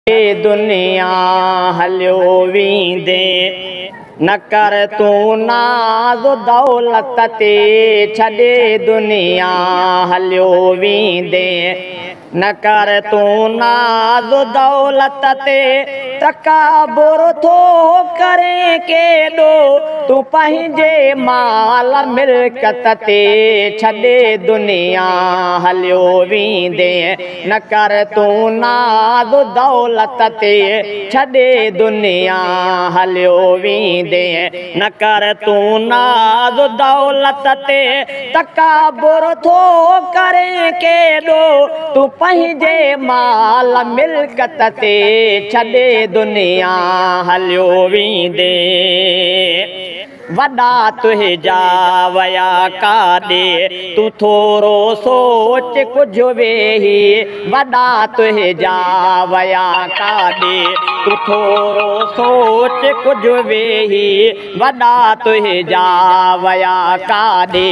दुनिया हलियो वेंदे, न कर तूं नाज़ दौलत ते, छॾे दुनिया हलियो वेंदे। न कर तूं नाज़ दौलत ते, तकाबुर थो करे केॾो, तूं पंहिंजे माल मिल्कत ते, छॾे दुनिया हलियो वेंदे। न कर तूं नाज़ दौलत ते, छॾे दुनिया हलियो वेंदे। न कर तूं नाज़ दौलत ते, तकाबुर थो करे केॾो, तूं पंहिंजे माल मिल्कत ते, छॾे दुनिया हलियो वेंदे। वॾा तुंहिंजा वया काॾे, तूं थोरो सोच कुझु वेही। वॾा तुंहिंजा वया काॾे, तूं थोरो सोच कुझु वेही। वॾा तुंहिंजा वया काॾे,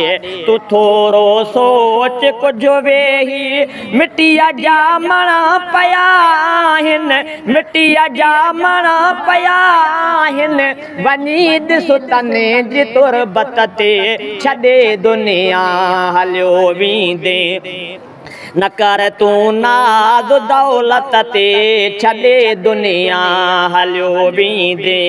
तूं थोरो सोच कुझु वेही। मिटीअ जा मणा पिया आहिनि, मिटीअ जा मणा पिया आहिनि, वञी ॾिस तन जी तुरबत ते, छॾे दुनिया हलियो वेंदे। न कर तूं नाज़ दौलत ते, छॾे दुनिया हलियो वेंदे।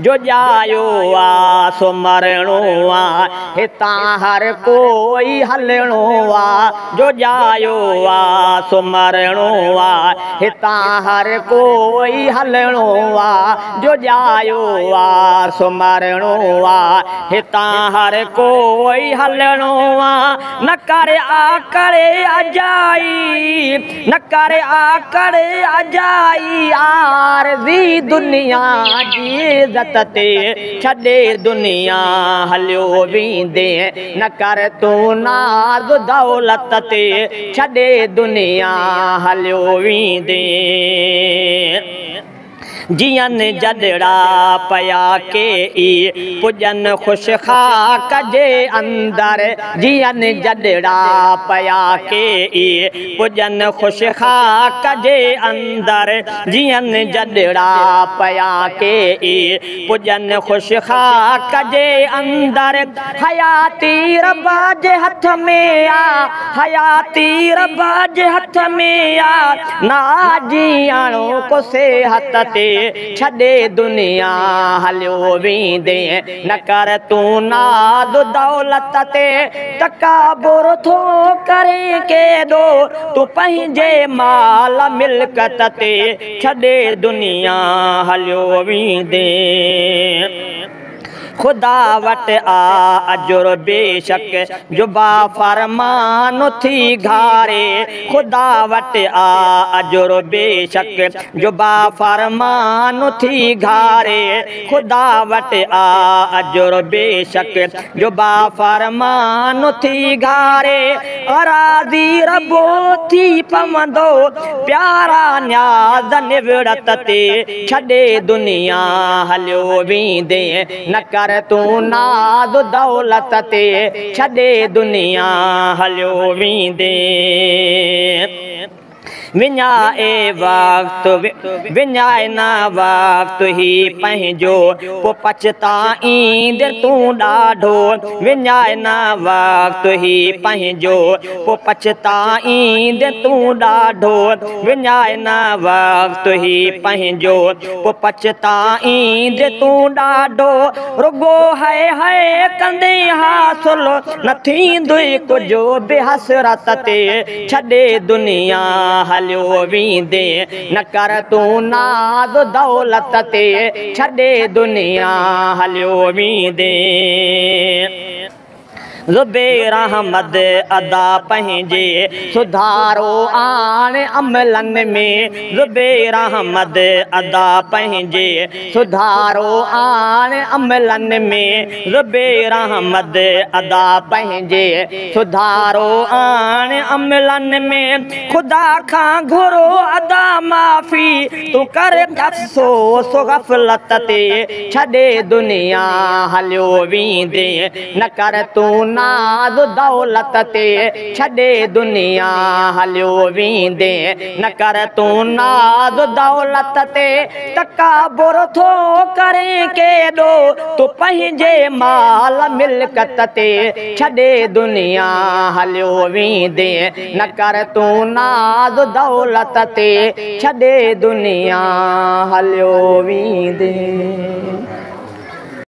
जो ॼायो आहे सो मरणो आहे, हितां हर कोई हलणो आहे। जो ॼायो आहे सो मरणो आहे, हितां हर कोई हलणो आहे। जो ॼायो आहे सो मरणो आहे, हितां हर कोई हलणो आहे। न कर आकड़े अजाई, न कर आकड़े अजाई, आरज़ी दुनिया जी इज़त ते, छॾे दुनिया हलियो वेंदे। न कर तूं नाज़ दौलत ते, छॾे दुनिया हलियो वेंदे। जीअनि जॾड़ा पिया के ई पुॼनि ख़ुशि ख़ाक जे अंदरि। जीअनि जॾड़ा पिया के ई पुॼनि ख़ुशि ख़ाक जे अंदरि। जीअनि जॾड़ा पिया के ई पुॼनि ख़ुशि ख़ाक जे अंदरि। हयाती रब जे हथ में आ, हयाती रब जे हथ में आ, ना जीअणो को सेहत ते, छॾे दुनिया हलियो वेंदे। न कर तूं नाज़ दौलत ते, तकाबुर थो करे केॾो, तूं पंहिंजे माल मिल्कत ते, छॾे दुनिया हलियो वेंदे। ख़ुदा वटि आ अजुर बेशक, जुबा फरमान थी घारे। ख़ुदा वटि आ अजुर बेशक, जुबा फरमान थी घारे। ख़ुदा वटि आ अजुर बेशक, जुबा फरमान थी घारे। अराज़ी रबो थी पवंदो, प्यारा न्याज़ निवड़त ते, छॾे दुनिया हलियो वेंदे। न कर तूं नाज़ दौलत ते, छॾे दुनिया हलियो वेंदे। विञाए वक़्तु, विञाए न वक़्तु ही पंहिंजो, पोइ पछताईंदे तूं ॾाढो। विञाए न वक़्तु ही पंहिंजो, पोइ पछताईंदे तूं ॾाढो। विञाए न वक़्तु ही पंहिंजो, पोइ पछताईंदे तूं ॾाढो। रुगो हाय हाय कंदे हासिल न थींदो कुझु बि हसरत ते, छॾे दुनिया हलियो वेंदे। न कर तूं नाज़ दौलत ते, छॾे दुनिया हलियो वेंदे। ज़ुबैर अहमद अदा पंहिंजे सुधारो आण अमलनि में। ज़ुबैर अहमद अदा पंहिंजे सुधारो आण अमलनि में। ज़ुबैर अहमद अदा पंहिंजे सुधारो आण अमलनि में। ख़ुदा खां घुरो अदा माफ़ी, تون ڪر افسوس غفلت تي، ڇڏي دنيا هليو ويندين. نه ڪر تون ناز دولت تي، ڇڏي دنيا هليو ويندين. نه ڪر تون ناز دولت تي، تڪبر ٿو ڪرين ڪيڏو تون پنهنجي مال ملڪيت تي، ڇڏي دنيا هليو ويندين. نه ڪر تون ناز دولت تي، ڇڏي دنيا هليو ويندين.